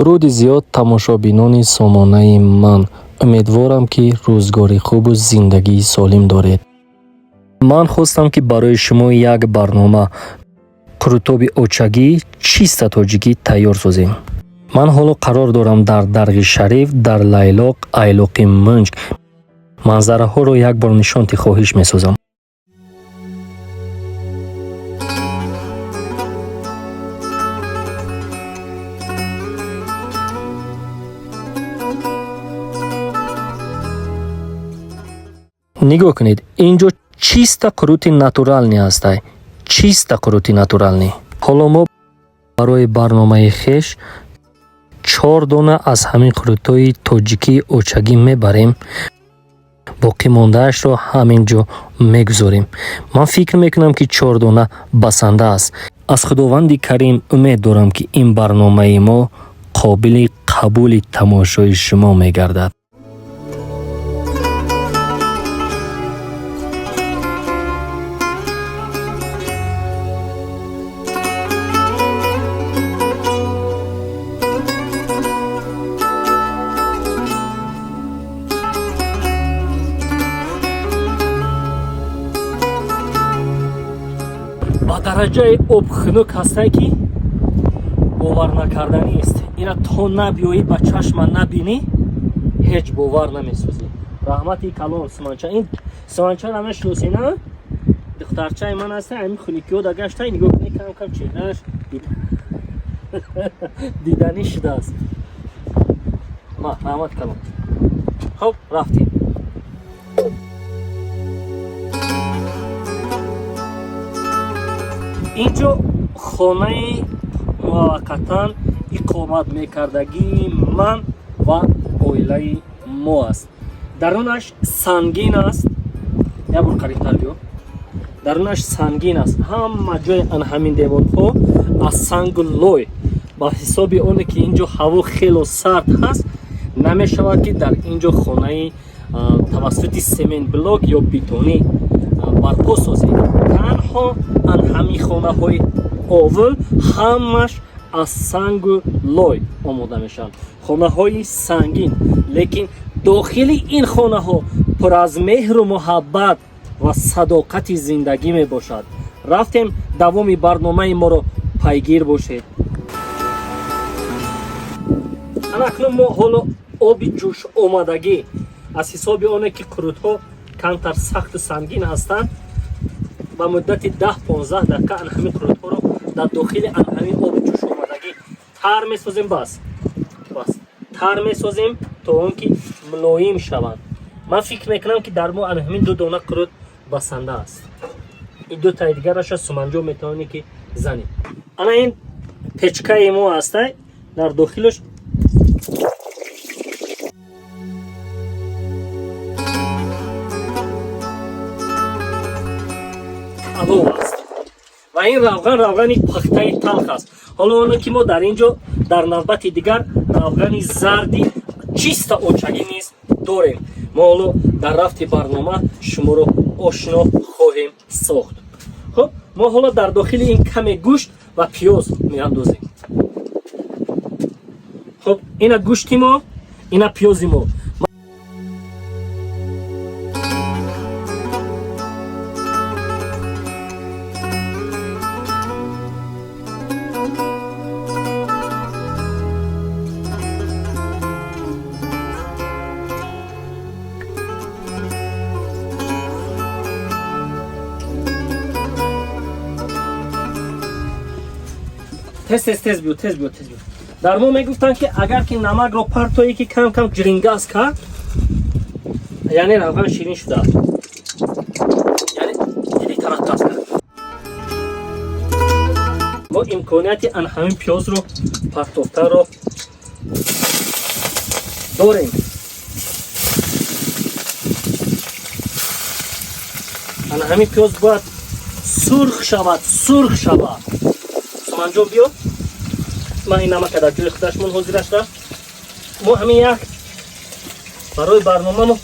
Дуруди зиёд тамошобинони сомонаи ман. Умедворам, ки рӯзгори хубу зиндагии солим доред. Ман хостам, ки барои шумо як барнома қурутоби очагӣ чиста тоҷикӣ тайёр созем. Ман ҳоло қарор дорам дар Дарғи Шариф, дар Лайлоқ, Айлоқи Мунҷ. Манзараҳоро як бор нишонти хоҳиш месозам. Нигоҳ кунед, ин ҷо чиста қурути натуральный ҳастай, чиста қурути натуральный. Ҳоло мо барои барномаи хеш чор дона аз ҳамин қурутҳои тоҷикии очагӣ мебарем, боқӣ мондаашро ҳамин ҷо мегузорем. Ман фикр мекунам, ки чор дона басанда аст. Аз Худованди Карим умед дорам, ки ин барномаи мо қобили қабули тамошои шумо мегардад. Ба дараҷаи об хунук ҳастай, ки бовар накарданист. Ина то набиёӣ, ба чашма набинӣ, ҳеҷ бовар намесозӣ. Раҳмати калон, Суманча. Ин Суманчара мешиносӣ, на? Духтарчаи ман аста. Ҳамин хунукиҳо да гашта, нигоҳ кунӣ, кам кам чеҳрааш диданӣ шудааст. Ма раҳмати калон. Хоб, рафтем. Инҷо хонаи муваққатан иқомат мекардагии ман ва оилаи мо аст. Дарунаш сангин аст. Як бор қарибтар биё. Дарунаш сангин аст, ҳама ҷои ан ҳамин деворҳо аз сангу лой. Ба ҳисоби оне ки инҷо ҳаво хело сард ҳаст, намешавад, ки дар инҷо хонаи тавассути сементблок ё бетонӣ барпо созем. Танҳо ан ҳамин хонаҳои овул ҳамаш аз сангу лой омода мешаванд, хонаҳои сангин. Лекин дохили ин хонаҳо пур аз меҳру муҳаббат ва садоқати зиндагӣ мебошад. Рафтем, давоми барномаи моро пайгир бошед. Ана акнун мо ҳоло оби ҷӯш омадагӣ, аз ҳисоби оне ки қурутҳо камтар сахту сангин ҳастанд, ба муддати 10-15 дақиқа ан ҳамин қурутҳоро дар дохили ан ҳамин оби ҷӯш омадагӣ тар месозем. Бас, бас, тар месозем, то он ки мулоим шаванд. Ман фикр мекунам, ки дар мо ан ҳамин ду дона қурут басанда аст. Ин ду таи дигараша, Суманҷо, метавонӣ ки занӣ. Ана ин печкаи мо ҳастай, дар дохилаш алов аст ва ин равған равғани пахтаи талх аст. Ҳоло оно ки мо дар ин ҷо дар навбати дигар равғани зарди чиста очагӣ низ дорем. Мо ҳоло дар рафти барнома шуморо ошно хоҳем сохт. Хуб, мо ҳоло дар дохили ин каме гӯшт ва пиёз меандозем. Хуб, ина гӯшти мо, ина пиёзи мо. Тез, тез, тез биё, тез биё, тез биё. Дар мо мегуфтанд, ки агар ки намакро партоӣ, ки кам кам ҷирингаз кард, яъне равған ширин шудааст, яъне диди, тараққаз кард. Мо имконияти ан ҳамин пиёзро партофтанро дорем. Ана ҳамин пиёз бояд сурх шавад, сурх шавад. Суманҷон, биё. Ман ин намака дар ҷои худаш мон. Ҳозирашра мо ҳамин як барои барномамо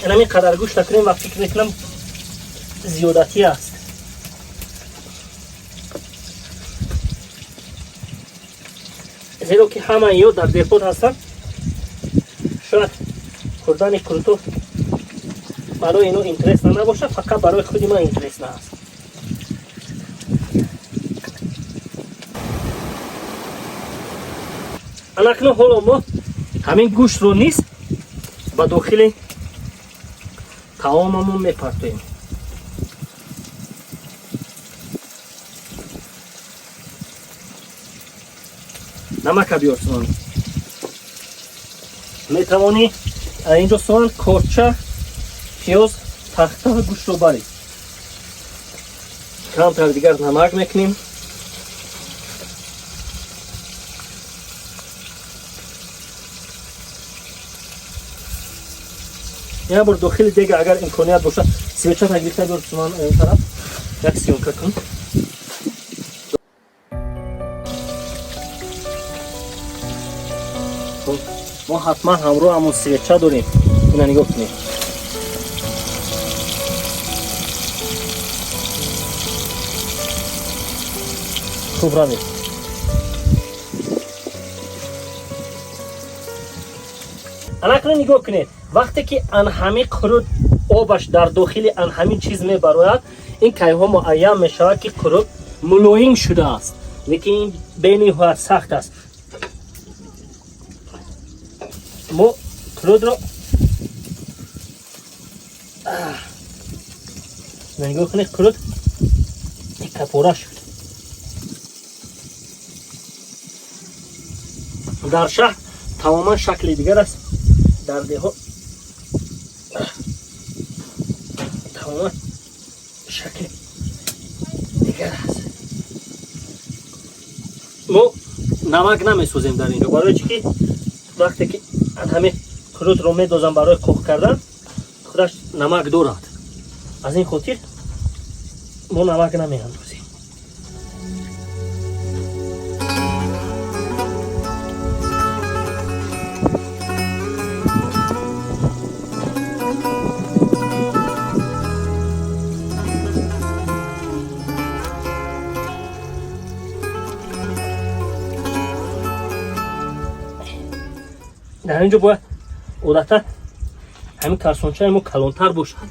ҳамин қадар гӯшт накунем ва фикр мекунам, зиёдатӣ аст. Зеро ки ҳама ё дар деҳот ҳастанд, шояд хӯрдани қурутоб барои ино интересно набошад, фақат барои худи ман интересно аст. Анакнун ҳоло мо ҳамин гӯштро низ ба дохили таомамон мепартоем. Намака биёр, Суван. Метавонӣ инҷо, Суван, корча, пиёз, тахта ва гӯштро барӣ. Камтар дигар намак мекунем. Як бор дохили дега, агар имконият бошад, свеча гирифта биёр, Суван, он тараф як съёмка кун. Мо ҳатман ҳамроҳ ҳамон свеча дорем. Ина нигоҳ кунед. Хуб равед. Анакунун нигоҳ кунед, вақте ки анҳами қурут обаш дар дохили анҳамин чиз мебарояд, ин кайҳо муайян мешавад, ки қурут мулоим шудааст, лекин ин бениҳоят сахт аст. Мо қурутро нигоҳ кунед, қурут капора шуд. Дар шаҳр тамоман шакли дигар аст, дар деҳот тамоман шакли дигар аст. Мо намак намесозем дар инҷо, барои чӣ ки вақте ки ҳамин қурутро медозам барои қоқ кардан, худаш намак дорад. Аз ин хотир мо намак намеандозем. Дар ин ҷо бояд одатан ҳамин карсончаи мо калонтар бошад,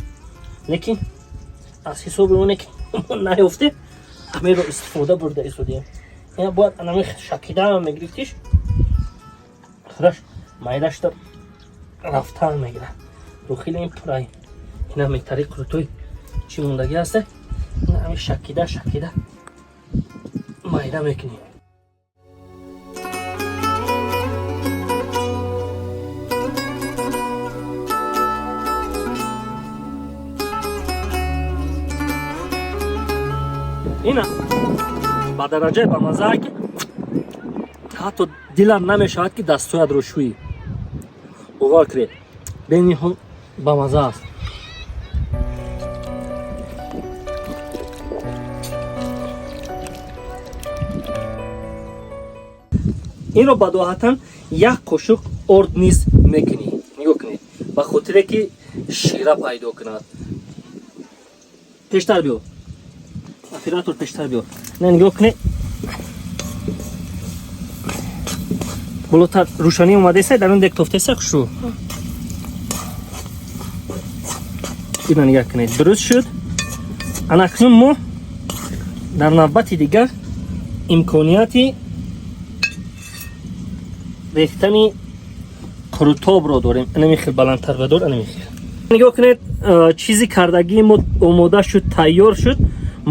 лекин аз ҳисоби оне ки мо наёфтем, ҳаминро истифода бурда истодем. Ина бояд анами шакидаам мегирифтиш, худаш майдашта рафтан мегирад. Дохили ин пурай ина метари қурутои чӣ мондагӣ ҳаста, ина ҳамин шакида шакида майда мекунем. Ина ба дараҷаи бамаззаа, ки ҳатто дилам намешавад, ки дастҳоятро шӯӣ. Бовар кунед, бениҳон бамазза аст. Инро бадоҳатан як қошуқ орд низ мекунӣ. Нигоҳ кунед, ба хотире ки шира пайдо кунад. Пештар биё, оператор, пештар биё. На, нигоҳ кунед, болотар рӯшанӣ омадеса, дар он дег тофтеса хушу. Ина нигоҳ кунед, дуруст шуд. Анакнун мо дар навбати дигар имконияти рехтани қурутобро дорем. Инами хел баландтар бадор, инами хел. Нигоҳ кунед, чизи кардагии мо омода шуд, тайёр шуд.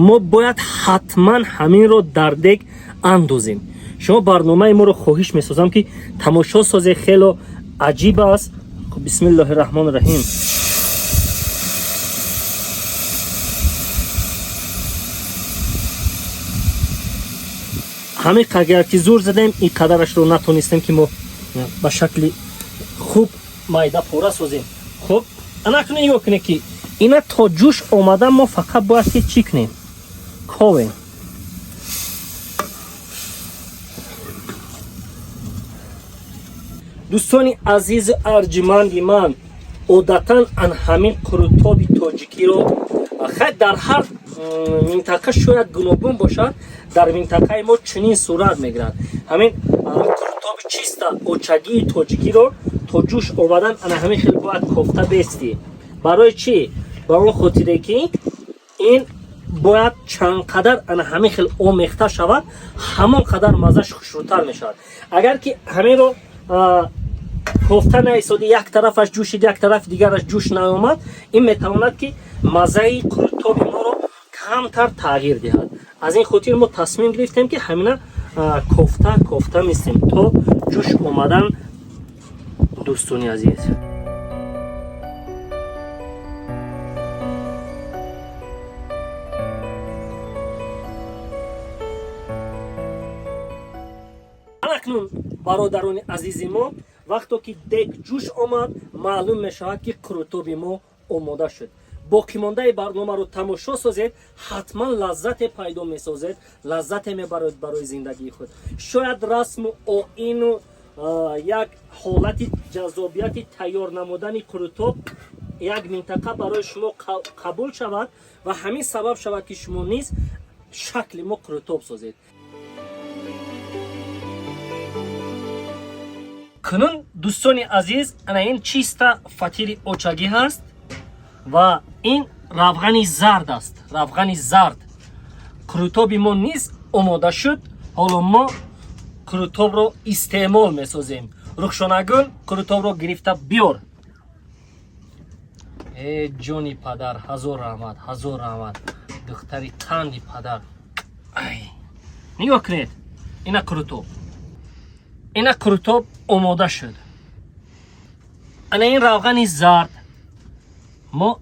Мо бояд ҳатман ҳаминро дар дег андозем. Шумо барномаи моро хоҳиш месозам, ки тамошо созед, хело аҷиб аст. Хуб, бисмиллоҳи раҳмони раҳим. Ҳамин қадар ки зур задем, ин қадарашро натонистем, ки мо ба шакли хуб майда пора созем. Хуб, анакунед, нигоҳ кунед, ки ина то ҷӯш омадан мо фақат бояд ки чӣ кунем? Ковем. Дӯстони азизу арҷуманди ман, одатан ан ҳамин қурутоби тоҷикиро хай дар ҳар минтақа шояд гуногун бошад, дар минтақаи мо чунин сурат мегирад. Ҳамин қурутобро Чиста очагии тоҷикиро то ҷӯш омадан ана ҳамин хел бояд кофта бестӣ. Барои чӣ? Ба он хотире ки ин бояд чанд қадар ана ҳамин хел омехта шавад, ҳамон қадар маззаш хушрӯтар мешавад. Агар ки ҳаминро кофта наисоди, як тарафаш ҷӯшид, як тарафи дигараш ҷӯш наомад, ин метавонад ки маззаи қурутоби моро камтар тағйир диҳад. Аз ин хотир мо тасмим гирифтем, ки ҳамина кофта кофта мистем то ҷӯш омадан. Дӯстони азиз, акнун, бародарони азизи мо, вақто ки дег ҷӯш омад, маълум мешавад, ки қурутоби мо омода шуд. Боқимондаи барномаро тамошо созед, ҳатман лаззате пайдо месозед, лаззате мебаред барои зиндагии худ. Шояд расму оину як ҳолати ҷаззобияти тайёр намудани қурутоб як минтақа барои шумо қабул шавад ва ҳамин сабаб шавад, ки шумо низ шакли мо қурутоб созед. Кунун, дӯстони азиз, ана ин чиста фатири очагӣ ҳаст ва ин равғани зард аст, равғани зард. Қурутоби мо низ омода шуд. Ҳоло мо қурутобро истеъмол месозем. Рухшонагул, қурутобро гирифта биёр. Э, ҷони падар, ҳазор раҳмат, ҳазор раҳмат, духтари қанди падар. Ай, нигоҳ кунед, ина қурутоб, ина қурутоб омода шуд. Ана ин равғани зард. Мо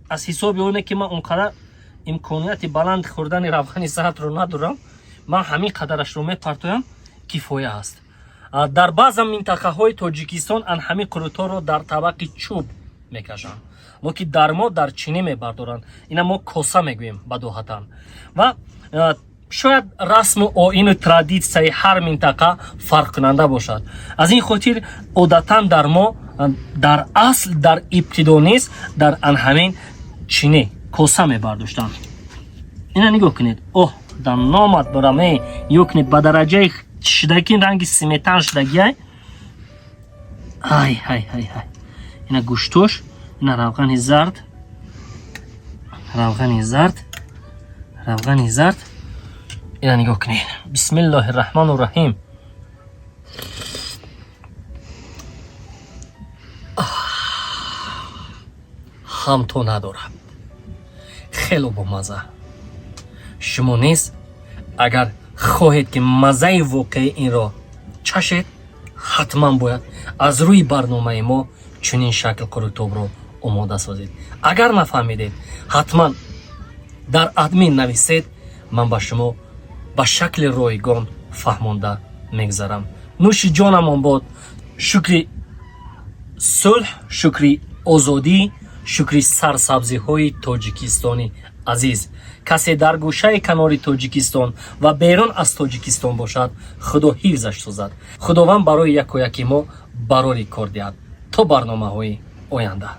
аз ҳисоби оне ки ман он қадар имконияти баланд хӯрдани равғани зардро надорам, ман ҳамин қадарашро мепартоям, кифоя аст. Дар баъзан минтақаҳои Тоҷикистон ан ҳамин қуруторро дар табақи чӯб мекашанд, локин дар мо дар чинӣ мебардоранд. Ина мо коса мегӯем бадоҳатан. Ва шояд расму оину традитсияи ҳар минтақа фарқкунанда бошад. Аз ин хотир одатан дар мо дар асл, дар ибтидо низ дар ан ҳамин чинӣ коса мебардоштанд. Ина нигоҳ кунед. Оҳ, дар номат бораме. Нигоҳ кунед, ба дараҷаи шидаки ранги сметан шудагиай. Ай ҳай ҳай ҳай, ина гӯштош, ина равғани зард, равғани зард, равғани зард. Ина нигоҳ кунед. Бисмиллоҳи раҳмону раҳим. Ҳамто надорад, хело бомазза. Шумо низ агар хоҳед, ки маззаи воқеии инро чашед, ҳатман бояд аз рӯи барномаи мо чунин шакл қурутобро омода созед. Агар нафаҳмидед, ҳатман дар админ нависед, ман ба шумо ба шакли ройгон фаҳмонда мегзарам. Нӯши ҷонамон бод. Шукри сулҳ, шукри озодӣ, шукри сарсабзиҳои Тоҷикистони азиз. Касе дар гӯшаи канори Тоҷикистон ва берун аз Тоҷикистон бошад, Худо ҳифзаш созад. Худованд барои яку яки мо барори кор диҳад. То барномаҳои оянда.